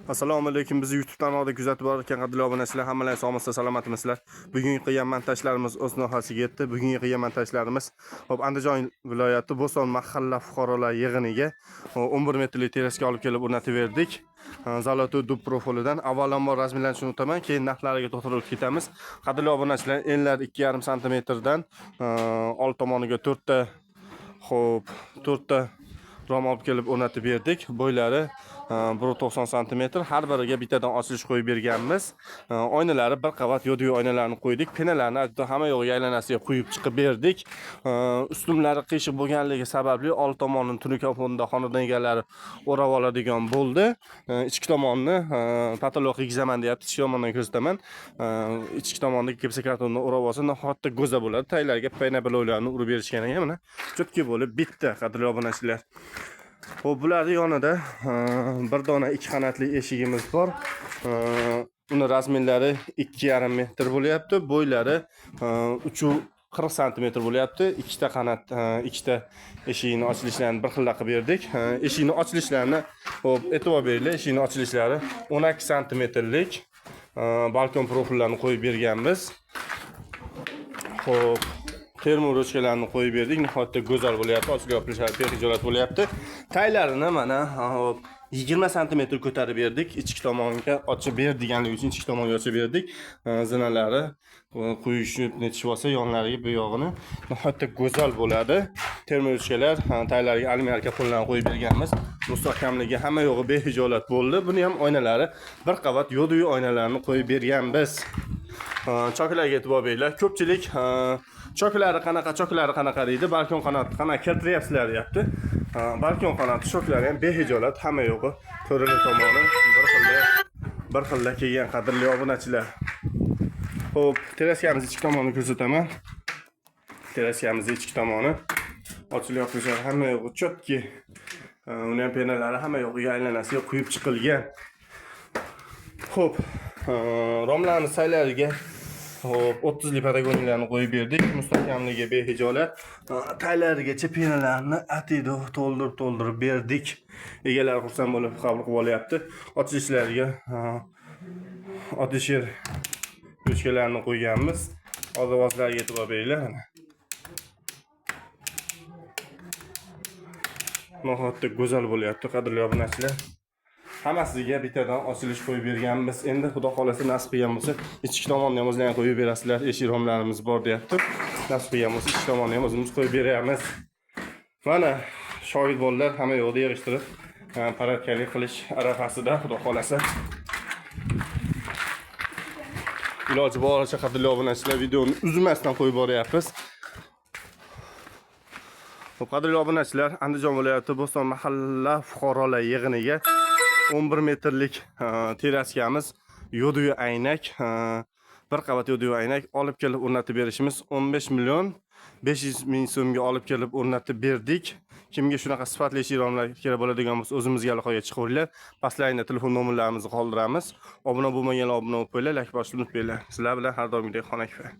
Assalomu alaykum, bizni YouTube kanalida kuzatib borayotgan qadrli obunachilar, hammalar sog'misizlar, salomatmisizlar? Bugungi qilgan montajlarimiz o'z nihoyasiga yetdi. Bugungi qilgan montajlarimiz, hop, Andijon viloyati Bo'ston mahalla fuqarolar yig'iniga 11 metrlik terrasaga olib kelib o'rnatib berdik. Zalatu dub profilidan avvalambor razmerlarni tushunib o'taman, keyin narxlariga to'xtalib ketamiz. Qadrli obunachilar, enlar 2,5 santimetrdan, old tomoniga 4 ta, xo'p, 4 ta rom olib kelib o'rnatib berdik. Bo'ylari 1,90 santimetr. Har biriga bittadan ochilish qo'yib berganmiz. Oynalari bir qavat yodviy oynalarni qo'ydik. Penalarni hamma yog'iga aylanasiga quyib chiqib berdik. Ustunlari qiyshiq bo'lganligi sababli old tomonini tunuka fonda xonadon egalari o'rab oladigan bo'ldi. Ichki tomonni patolog qilgizaman deyapti. Ichki tomondan ko'rsataman. Ichki tomonni gipsokartonni o'rab olsa nihoyatda go'zal bo'ladi. Taglariga payna bilovlarni urib berishgan ekan, mana cho'tki bo'lib bitta, qadrli obunachilar. Xo'p, bularni yonida bir dona ikki qanotli eshigimiz bor. Uni razmerlari 2,5 metr bo'lyapti. Bo'ylari 3,40 santimetr bo'lyapti. Ikkita qanot, ikkita eshigini ochilishlarini bir xilda qilib berdik. Eshikni ochilishlarini, xo'p, e'tibor beringlar, eshikni ochilishlari 12 santimetrlik balkon profillarini qo'yib berganmiz. Xo'p, termo ruchkalarni qo'yib berdik. Nihoyatda go'zal bo'lyapti. Ochilib yopilishlari behijolat bo'lyapti. Taylarini mana, hop, 20 santimetr ko'tarib berdik. Ichki tomonga ochib ber deganligi uchun ichki tomonga ochib berdik. Zinalari quyishib netishib olsa yonlariga bu yog'ini nihoyatda go'zal bo'ladi. Termo ruchkalar, taylariga alyumin arka qo'yib berganmiz. Mustahkamligi hamma yog'i behijolat bo'ldi. Buni ham oynalari bir qavat yoduy oynalarni qo'yib berganmiz. Choklarga e'tibor beringlar. Ko'pchilik choklari qanaqa, choklari qanaqa deydi. Balkon qanoti qanaqa keltiryapsizlar deyapti. Balkon qanoti choklari ham behijolat, hamma yo'g'i to'rala tomoni bir xilda kelgan, qadrli obunachilar. Xo'p, terraskamiz ichki tomonini ko'rsataman. Terraskamiz ichki tomoni ochilib yopilishlari hamma yo'g'i чётки. Uni ham penalari hamma yo'g'iga aylanasiga quyib chiqilgan. Xo'p, romlarni saylariga, xo'p, 30 li patagoniylarni qo'yib berdik. Mustahkamligi behijolat. Taylarigacha penalarni atidi to'ldirib to'ldirib berdik. Egalari xursand bo'lib qabul qilib olyapti. Ochilishlariga otishir ruchkalarni qo'yganmiz. Ovozlarga e'tibor beringlar mana. Nihoyatda go'zal bo'lyapti, qadrli obunachilar. Hammasiga bittadan ochilish qo'yib berganmiz. Endi Xudo xolasa nasib qilgan bo'lsa, ichki tomonni ham o'zlaring qo'yib berasizlar. Eshik romlarimiz bor deyapti. Nasib qilgan bo'lsa, ichki tomonni ham o'zimiz qo'yib beramiz. Mana shohid bolalar hamma yoqda yig'ishtirib, paradkalik qilish arafasida, Xudo xolasa. Iloji boricha, qadrli obunachilar, videoni uzmasdan qo'yib boryapmiz. Xo'p, qadrli obunachilar, Andijon viloyati Bo'ston mahalla fuqarolar yig'iniga 11 metrlik terraskamiz yoduy aynak, bir qavat yoduy aynak olib kelib o'rnatib berishimiz 15 million 500 ming so'mga olib kelib o'rnatib berdik. Kimga shunaqa sifatli eshik romlar kerak bo'ladigan bo'lsa, o'zimizga aloqaga chiqaveringlar. Pastlaringda telefon nomerlarimizni qoldiramiz. Obuna bo'lmaganlar obuna bo'lib qo'yinglar, like bosishni unutmanglar. Sizlar bilan har doimgidek Xonakfa.